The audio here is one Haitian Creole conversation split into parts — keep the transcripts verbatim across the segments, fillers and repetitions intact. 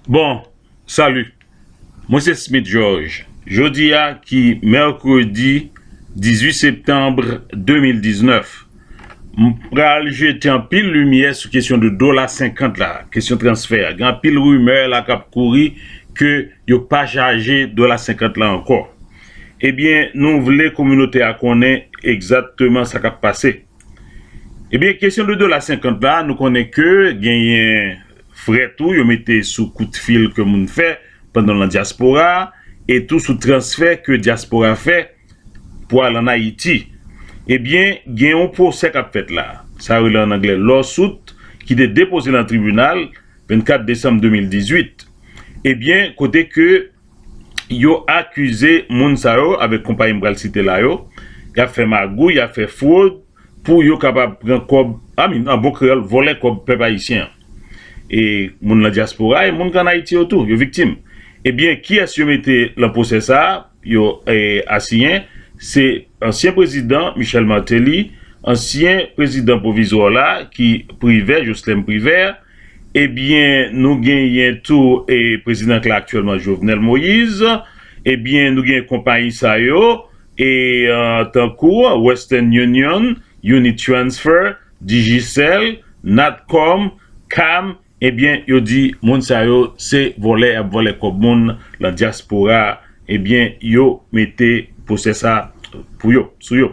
Bon, salut. Mwen se Smith George. Jodi a ki mèkredi dizuit septanm de mil diznèf, m pral jete anpil limyè sou kesyon de dola senkant la, kesyon transfè a. Gen anpil rimè la k ap kouri ke yo pa chaje dola senkant la ankò. Ebyen, nou vle kominote a konnen egzakteman sa k ap pase. Ebyen, kesyon de dola senkant la, nou konnen ke genyen frè tou yo mete sou kout fil ke moun fè pandan l nan dyaspora, e tou sou transfè ke dyaspora fè pou al ann Ayiti. Ebyen, gen yon pwosè k ap fèt la. Sa yo rele ann anglè lawsuit, ki te depoze nan tribinal vennkat desanm de mil dizuit. Ebyen, kote ke yo akize moun sa yo, avèk konpayi m pral site la yo, y ap fè magouy, y ap fè fwod pou yo kapab pran kòb, I mean, an bon kreyòl, vòlè kòb pèp ayisyen an. E moun nan dyaspora e moun k ann Ayiti yo tou, yo viktim. Ebyen, kiyès yo mete nan pwosè sa a, yo e, asiyen? Se ansyen prezidan Michel Martelly, ansyen prezidan pwovizwa la, ki Privè, Joslèn Privè. Ebyen, nou genyen tou e, prezidan k la aktyèlman, Jovenel Moïse. Ebyen, nou genyen konpayi sa yo, e, tankou Western Union, Unitransfer, Digicel, Natcom, Cam, ebyen, yo di moun sa yo se vòlè, y ap vòlè kòb moun nan dyaspora, ebyen, yo mete pwosè sa pou yo, sou yo.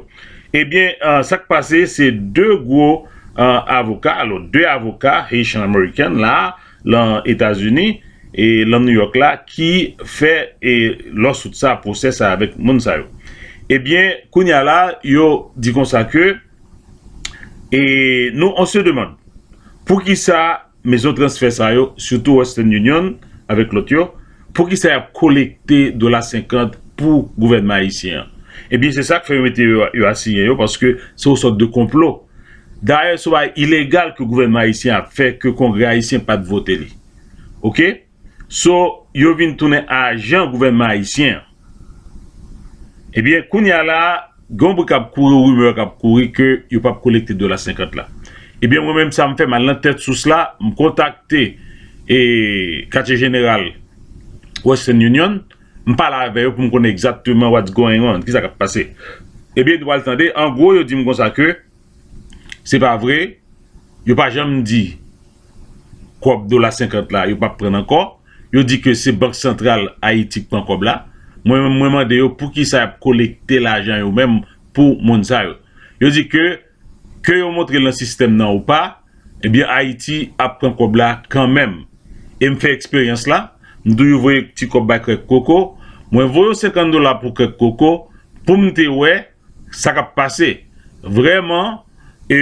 Ebyen, sa k pase, se de gwo avoka, alò, de avoka Haitian American la, lan Etazini, e lan New York la, ki fè e, lawsuit sa, pwosè sa avèk moun sa yo. Ebyen, kounye a la, yo di konsa ke, e nou, on se demande, poukisa mezon transfè sa yo, sitou Western Union avèk lòt yo, poukisa y ap kolekte dola senkant pou gouvènman ayisyen an? Ebyen, se sa k fè yo mete yo, yo asiyen yo, paske se yon sòt de konplo. Dayè, se yon bagay ilegal ke gouvènman ayisyen ap fè, ke Kongrè ayisyen pa t vote li. Oke? So, yo vin tounen ajan gouvènman ayisyen an. Ebyen, kounye a la, gen yon bri k ap kouri, yon rimè k ap kouri ke yo p ap kolekte dola senkant la. Ebyen, mwen menm, sa m fè, m al nan tèt sous la, m kontakte e, katye jeneral Western Union, m pale avè yo pou m konnen egzakteman what's going on, kisa k ap pase. Ebyen, nou pral tande, an gwo, yo di m konsa ke se pa vre, yo pa janm di kòb dola senkant la, yo p ap pran ankò. Yo di ke se Bank Santral Ayiti k pran kòb la. Mwen, mwen mande yo poukisa y ap kolekte lajan yo menm pou moun sa yo. Yo di ke, ke yo montre l nan sistèm nan ou pa, ebyen, Ayiti ap pran kòb la kanmenm. E m fè eksperyans la, m toujou voye ti kòb bay Krèk Koko. Mwen voye yon senkant dola pou Krèk Koko, pou m te wè sa k ap pase. Vrèman, e,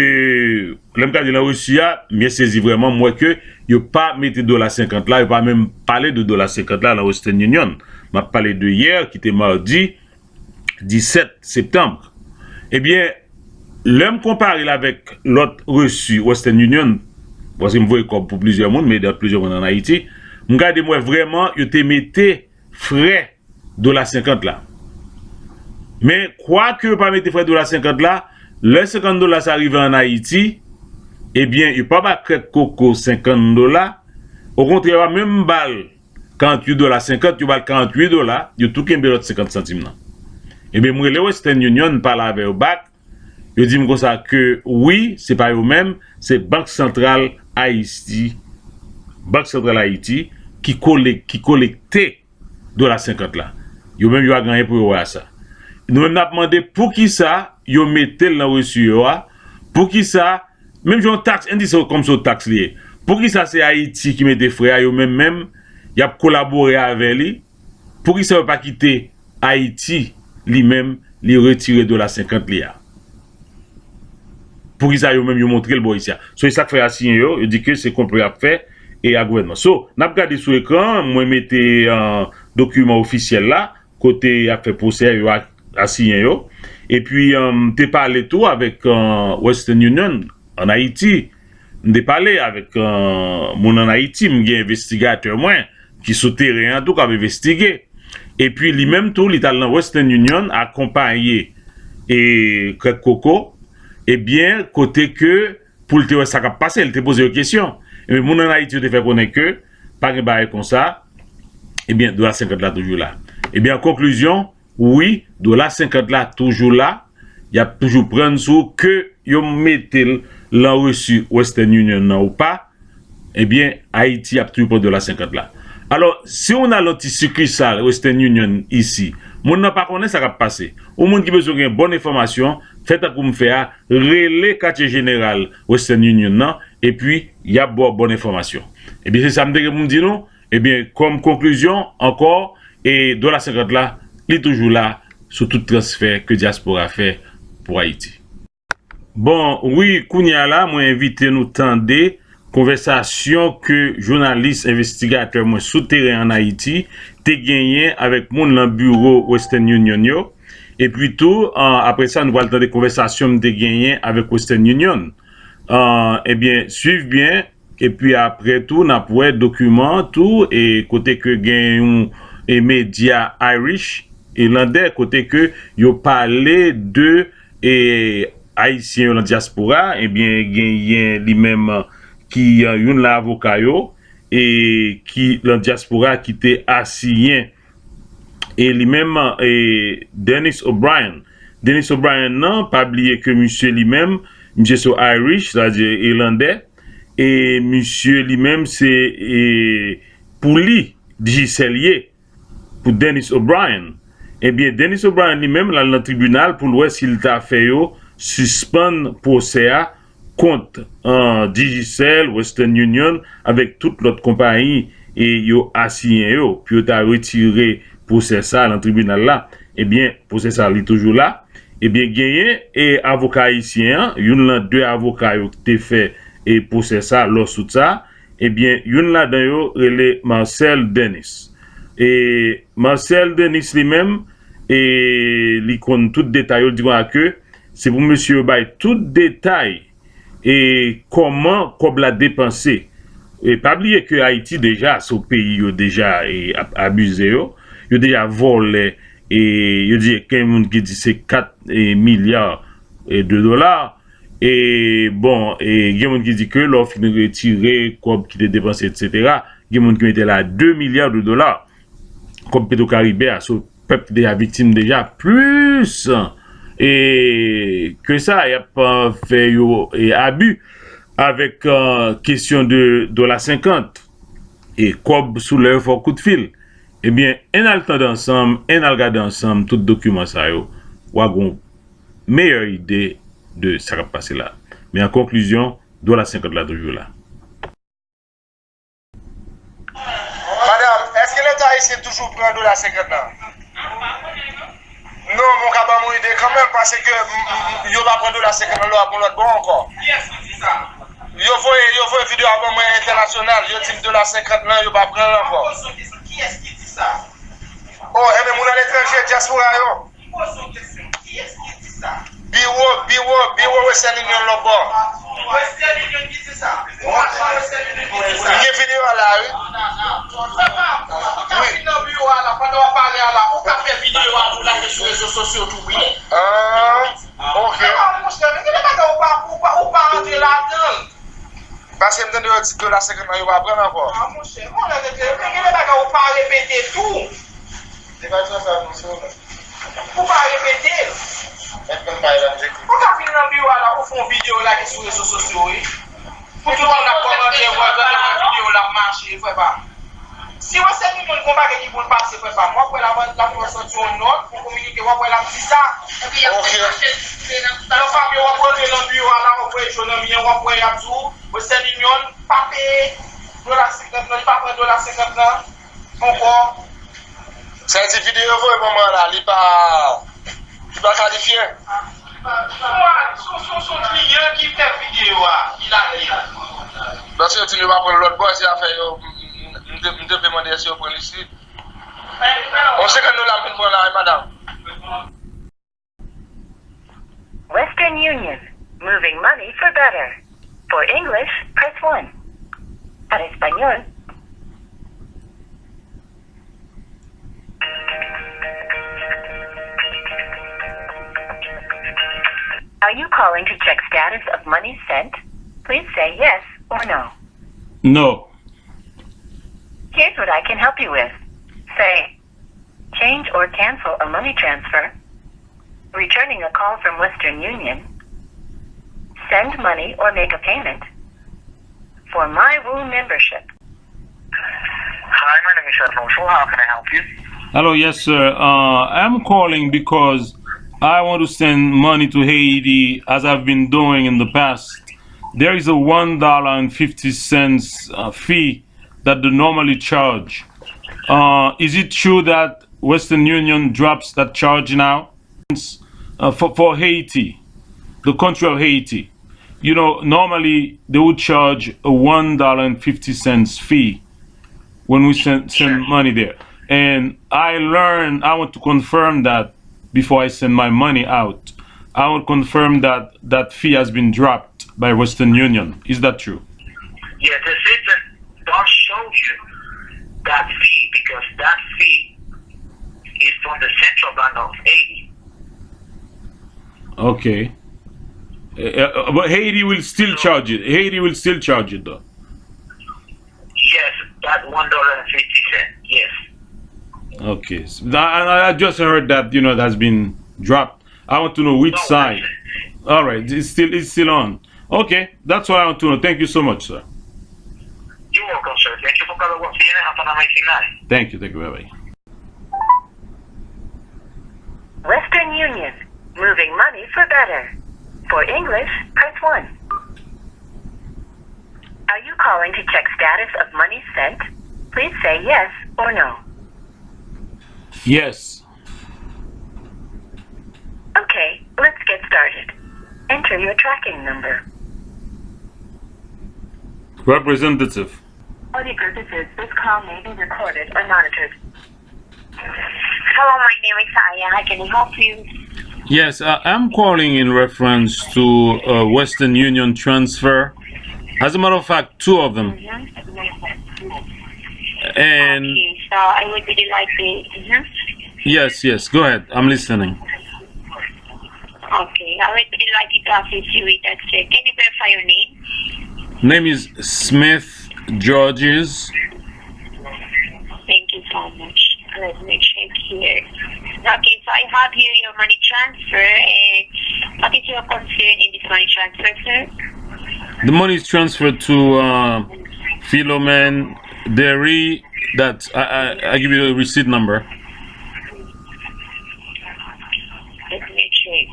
lè m gade nan resi a, m byen sezi vrèman, m wè ke yo pa mete dola senkant la, yo pa menm pale de dola senkant la nan Western Union. M ap pale de yè, ki te madi disèt septanm. Ebyen, lè m konpare l avèk lòt resi Western Union, paske m voye kòb pou plizyè moun, m ede plizyè moun ann Ayiti, m gade, m wè vrèman yo te mete frè dola senkant la. Men, kwake yo pa mete frè dola senkant la, lè senkant dola sa rive ann Ayiti, ebyen, yo pa ba Krèk Koko senkant dola. Okontrè, yo pa menm ba l karanntuit dola senkant, yo ba l karanntuit dola, yo tou kenbe lòt senkant santim nan. Ebyen, m rele Western Union, m pale avè yo back, yo di m konsa ke wi, se pa yo menm, se Bank Santral Ayiti, Bank Santral Ayiti ki kole-, ki kolekte dola senkant la. Yo menm, yo pa gen anyen pou yo wè a sa. Nou menm, n ap mande poukisa yo mete l nan resi yo a, poukisa, menm jan yon taks, ann di se kòm se yon taks li ye. Poukisa se Ayiti ki mete frè a, yo menm menm, y ap kolabore avè li? Poukisa yo pa kite Ayiti, li menm, li retire dola senkant li a? Poukisa yo menm yo montre l bò isi a? So, e sa k fè asiyen yo, yo di ke se konplo y ap fè e a gouvènman. So, n ap gade sou ekran, mwen mete, e, dokiman ofisyèl la, kote y ap fè pwosè yo ak asiyen yo. Epi, e, m te pale tou avèk, e, Western Union ann Ayiti. M te pale avèk, e, moun ann Ayiti, m gen envestigatè mwen ki sou teren an tou k ap envestige. Epi li menm tou, li t al nan Western Union akonpaye e Krèk Koko, ebyen, kote ke pou l te wè sa k ap pase, li te poze yo kesyon. Ebyen, moun ann Ayiti yo te fè konnen ke pa gen bagay konsa, ebyen, dola senkant la toujou la. Ebyen, an konklizyon, wi, dola senkant la toujou la, y ap toujou prann sou ke yo mete l lan resi Western Union nan ou pa, ebyen, Ayiti ap toujou pran dola senkant la. Alò, si w nan yon ti sikisal Western Union isi, moun nan pa konnen sa k ap pase. Ou moun ki bezwen gen bon enfòmasyon, fè tankou m fè a, rele katye jeneral Western Union nan, epi y ap ba w bon enfòmasyon. Ebyen, se sa m te gen pou m di nou. Ebyen, kòm konklizyon, ankò, e dola senkant la, li toujou la sou tout transfè ke dyaspora fè pou Ayiti. Bon, wi, kounye a la, mwen envite nou tande konvèsasyon ke jounalis envestigatè mwen sou teren ann Ayiti te genyen avèk moun lan biwo Western Union yo. Epi tou, an, apre sa, nou pral tande konvèsasyon m te genyen avèk Western Union. An, ebyen, swiv byen, epi apre tou, n ap wè dokiman tou, e kote ke gen yon, e medya Irish, ilandè, kote ke yo pale de, e Ayisyen yo lan dyaspora, ebyen, genyen li menm ki, e, youn lan avoka yo, e ki lan dyaspora ki te asiyen, e li menm, e Dennis O'Brien. Dennis O'Brien nan, pa bliye ke misye li menm, misye se Irish, sa di ilandè, e misye li menm se, e, pou li, Digicel ye, pou Dennis O'Brien. Ebyen, Dennis O'Brien li menm, l al nan tribinal pou l wè si l ta fè yo sispann pwosè a kont, e, Digicel, Western Union, avèk tout lòt konpayi e yo asiyen yo, pou yo ta retire pwosè sa lan tribinal la. Ebyen, pwosè sa li toujou la. Ebyen, genyen e avoka ayisyen an, youn lan de avoka yo ki te fè e pwosè sa, lawsuit sa, ebyen, youn ladan yo rele Marcel Dennis. E Marcel Dennis li menm, e li konn tout detay yo, li di konsa ke se pou mesye yo bay tout detay e kòman kòb la depanse. E pa bliye ke Ayiti deja, se yon peyi yo deja, e, ap abize yo. Yo deja vòlè, e yo di, gen moun ki di se kat, e, milya, e, de dola. E, bon, e, gen moun ki di ke lè w fin retire kòb ki te depanse, etsetera, gen moun ki mete la de milya de dola. Kòb Petro Caribe a, so pèp deja viktim deja plis, e, ke sa, y ap, e, fè yo, e, abi avèk, e, kesyon de dola senkant, e kòb sou lè yo fè w kout fil. Ebyen, ann al tande ansanm, ann al gade ansanm tout dokiman sa yo, w a gon meyè ide de sa k ap pase la. Men an konklizyon, dola senkant la toujou la. Madanm, èske Leta ayisyen toujou pran dola senkant lan? Non, men w ka ban m yon ide kanmenm, paske, m, m, m, yo pa pran dola senkant lan, lè w ap yon lòt bò ankò. Kiyès ki di sa? Yo voye, yo voye videyo a ban mwen entènasyonal, yo di m dola senkant lan, yo pa pran l ankò. M ap poze w kesyon, kiyès ki di sa? Oh, enben, moun aletranje, dyaspora yo. M poze w kesyon, kiyès ki di sa? Biwo, biwo, biwo Western Union lòtbò. Western Union ki di sa? Ou pa kwè Western Union ki di sa? M gen videyo a la, wi. Ou ka vin nan biwo a la, pandan w ap pale a la, ou ka fè videyo a ou lage sou rezo sosyo tou, wi. Ah, ok. Non, monchè, men gen de bagay ou pa, ou pa, ou pa rantre ladan l. Paske m tande yo di dola senkant lan yo pa pran l ankò. Ah, monchè, mwen lè rete, men gen de bagay ou pa repete tou. Li pa di sa, non, se ou menm. Ou pa repete l. Mèt konn pale la, m te kou. Ou ka vin nan biwo a la, ou fè yon videyo lage sou rezo sosyo, wi. Pou tout moun ap kòmante, wè, gade videyo la ap mache, frè pa m. Si Western Union gon bagay ki pou l pase, frè pa m, w ap wè l ap, l ap sòti yon nòt pou kominike, w ap wè l ap di sa. Ok. Nan fami, w ap rantre nan biwo a la, w ap wè Joe nan mitan, w ap wè y ap di w, Western Union pa peye dola senkant lan, li pa pran dola senkant lan ankò. Sa vle di videyo yo voye ban mwen an la, li pa, li pa kalifye? Se yon, se yon, se yon kliyan ki fè videyo a, ki lage l. Paske yo di nou yo pa pran l lòt bò, se afè yo, m, m, m te, m te vle mande èske yo pran l isit. On senkant dola m vin pran la, wi, madanm. Western Union. Moving money for better. For English, press one. Para español. Are you calling to check status of money sent? Please say yes or no. No. Here's what I can help you with. Say, change or cancel a money transfer, returning a call from Western Union, send money or make a payment for My Woo membership. Hi, my name is Arnulfo. How can I help you? Hello, yes, sir. Uh, I'm calling because I want to send money to Haiti as I've been doing in the past. There is a one dollar and fifty cents uh, fee that they normally charge. Uh, is it true that Western Union drops that charge now? Uh, for, for Haiti, the country of Haiti, you know, normally they would charge a one dollar and fifty cents fee when we send, send money there. And I learned, I want to confirm that before I send my money out. I want to confirm that that fee has been dropped by Western Union. Is that true? Yes, the system does show you that fee because that fee is from the central bank of Haiti. Okay. Uh, uh, but Haiti will still charge it. Haiti will still charge it though. Yes, that one dollar and fifty cents. Yes. Okay. So, I, I I just heard that, you know, that's been dropped. I want to know which side. All right, it's still it's still on. Okay, that's what I want to know. Thank you so much, sir. You're welcome, sir. Thank you for calling once again and have an amazing night. Thank you. Thank you. Bye bye. Western Union. Moving money for better. For English, press one. Are you calling to check status of money sent? Please say yes or no. Yes. Okay, let's get started. Enter your tracking number. Representative. Quality purposes, this call may be recorded or monitored. Hello, my name is Aya. How can I help you? Yes, uh, I'm calling in reference to uh, Western Union transfer. As a matter of fact, two of them. Mm-hmm. And okay, so I would really like to. Mm-hmm. Yes, yes, go ahead. I'm listening. Okay, I would really like to assist you with that, sir. Can you verify your name? Name is Smith Georges. Thank you so much. Let me check here. Okay, so I have here your money transfer. And what is your concern in this money transfer, sir? The money is transferred to uh, Philomène Derry. That I, I, I give you a receipt number. Let me check.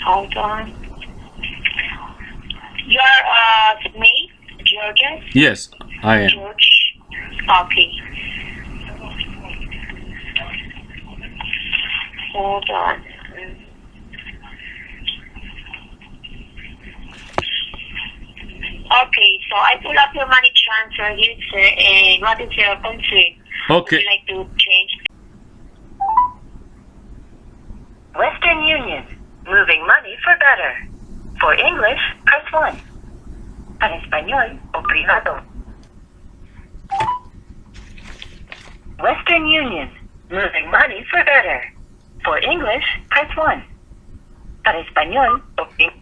Hold on. You're uh, Smith Georges? Yes, I am. George. Okay. Hold on. Okay, so I pull up your money transfer here, sir, and what is your concern? Okay. Would you like to change? Western Union, moving money for better. For English, press one. Para español, oprima dos. Western Union, moving money for better. For English, press one. Para español, oprima.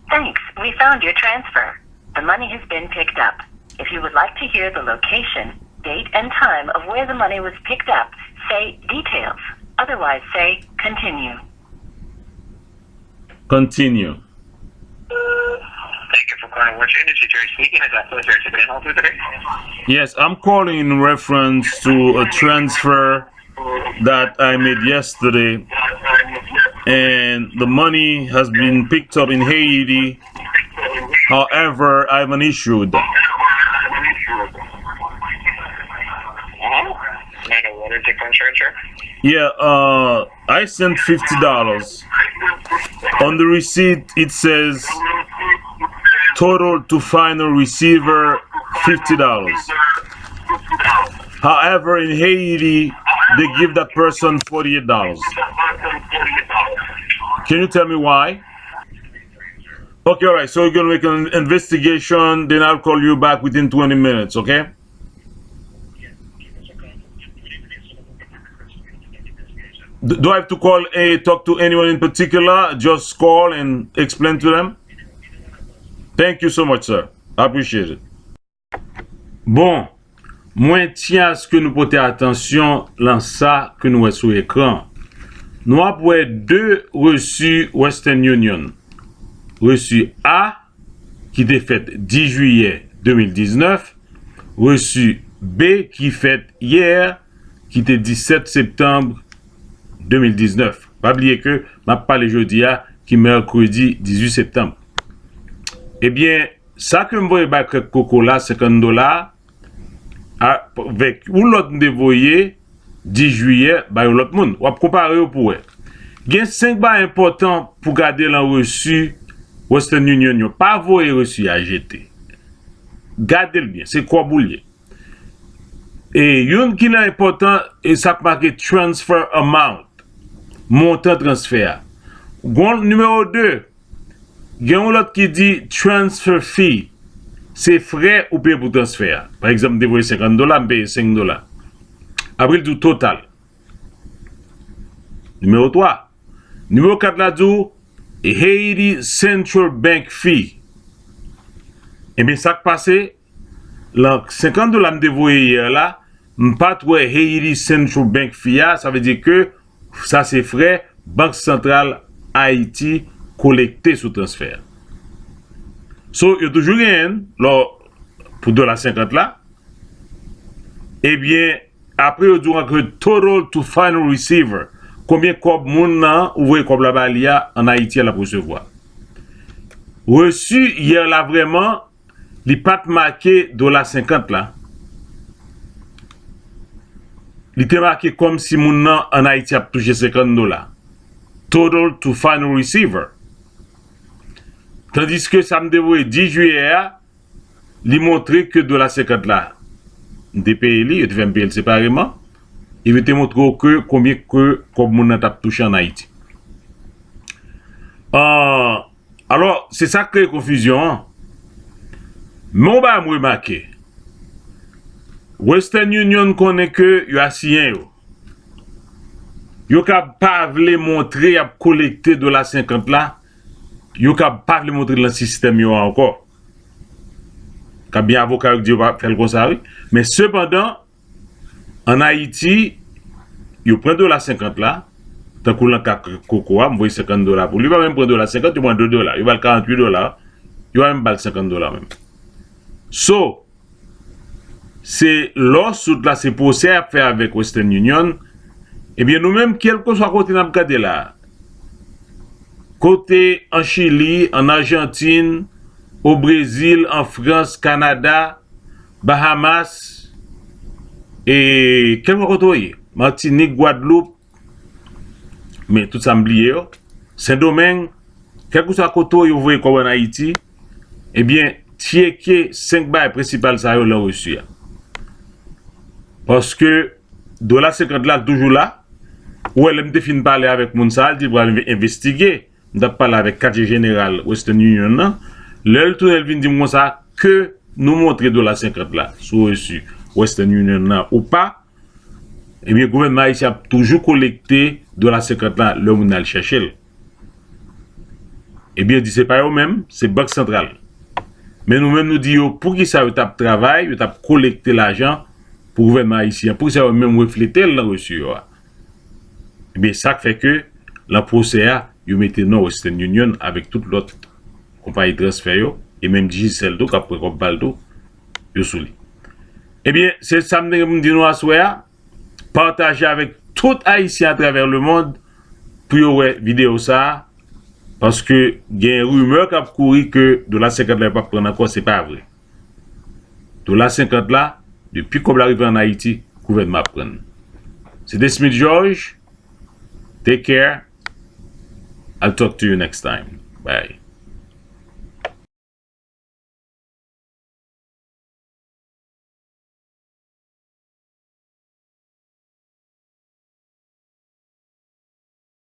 Thanks, we found your transfer. The money has been picked up. If you would like to hear the location, date, and time of where the money was picked up, say details. Otherwise, say continue. Continue. Thank you for calling Western Union. This is Jerry speaking. Is that Western Union? Can I help you today? Yes, I'm calling in reference to a transfer that I made yesterday, and the money has been picked up in Haiti. However, I haven't issued. Uh-huh. May I know what is the concern, sir? Yeah, uh, I sent fifty dollars. On the receipt, it says total to final receiver fifty dollars. However, in Haiti, they give that person forty-eight dollars. Can you tell me why? Okay, all right. So we're gonna make an investigation. Then I'll call you back within twenty minutes. Okay? Do I have to call and talk to anyone in particular? Just call and explain to them. Thank you so much, sir. Appreciate it. Bon, mwen tyen aske nou pote atansyon lan sa ke nou wè sou ekran. Nou ap wè de resi Western Union. Resi A, ki te fèt dis jiyè de mil diznèf, resi B, ki fèt yè, ki te disèt septanm de mil diznèf. Pa bliye ke m ap pale jodi a, ki mèkredi dizuit septanm. Ebyen, sa ke m voye bay Krèk Koko la, senkant dola, avèk yon lòt m te voye dis jiyè bay yon lòt moun. W ap konpare yo pou wè. Gen senk bagay enpòtan pou gade lan resi Western Union yo. Pa voye resi a jete. Gade l byen, se kòb ou l ye. E youn ki la enpòtan, e sa k make transfer amount, montan transfè a. Gon nimewo de, gen yon lòt ki di transfer fee, se frè ou peye pou transfè a. Pa egzanp, m te voye senkant dola, m peye senk dola. Apre, l di w total. Nimewo twa. Nimewo kat la di w Haiti Central Bank Fee. Ebyen, sa k pase, lan senkant dola m te voye yè la, m pa t wè Haiti Central Bank Fee a, sa vle di ke sa se frè Bank Santral Ayiti kolekte sou transfè a. So, yo toujou genyen l, lò, pou dola senkant la. Ebyen, apre yo di w ankò total to final receiver. Konbyen kòb moun nan, ou voye kòb la ba li a, ann Ayiti a, l ap resevwa. Resi yè la vrèman, li pa t make dola senkant la. Li te make kòmsi moun nan ann Ayiti ap touche senkant dola. Total to final receiver. Tandiske sa m te voye dis jiyè a, li montre ke dola senkant la, m te peye li, yo te fè m peye l separeman, epi yo te montre w ke konbyen ke kòb moun nan t ap touche ann Ayiti. An, alò, se sa k kreye konfizyon an. Men yon bagay m remake, Western Union konnen ke yo asiyen yo. Yo ka pa vle montre y ap kolekte dola senkant la, yo ka pa vle montre l nan sistèm yo a ankò. Ka gen avoka yo k di yo pa fè l konsa, wi. Men sepandan, ann Ayiti, yo pran dola senkant la, tankou nan ka Koko a, m voye senkant dola pou li, yo pa menm pran dola senkant, yo pran de dola, yo ba l karantuit dola, yo pa menm ba l senkant dola menm. So, se lawsuit la, se pwosè y ap fè avèk Western Union. Ebyen, nou menm, kèlkeswa kote n ap gade la, kote an Chili, an Ajantin, o Brezil, an Frans, Kanada, Bahamas, e kèlkeswa kote w ye, Matinik, Gwadloup, men tout sa m bliye yo, Sendomeng, kèlkeswa kote w ye, ou voye kòb ann Ayiti, ebyen, tcheke senk bagay prensipal sa yo lè w resi a. Paske dola senkant la, l toujou la. Ou wè, lè m te fin pale avèk moun sa a, l di l pral enve-, envestige. M t ap pale avèk katye jeneral Western Union nan. Lè l tounen, l vin di m konsa ke nou montre dola senkant la sou resi Western Union nan ou pa, ebyen, gouvènman ayisyen ap toujou kolekte dola senkant la lè moun nan al chèche l. Ebyen, yo di se pa yo menm, se Bank Santral. Men nou menm, nou di yo, poukisa yo t ap travay, yo t ap kolekte lajan pou gouvènman ayisyen an? Poukisa yo menm reflete l nan resi yo a? Ebyen, sa k fè ke, lan pwosè a, yo mete non Western Union avèk tout lòt konpayi transfè yo, e menm Digicel tou, k ap pran kòb pa l tou, yo sou li. Ebyen, se sa m te gen pou m di nou aswè a. Pataje avèk tout Ayisyen atravè lemonn pou yo wè videyo sa a, paske gen rimè k ap kouri ke dola senkant la yo p ap pran ankò, se pa vre. Dola senkant la, depi kòb la rive ann Ayiti, gouvènman ap pran l. Se te Smith George. Take care. I'll talk to you next time. Bye.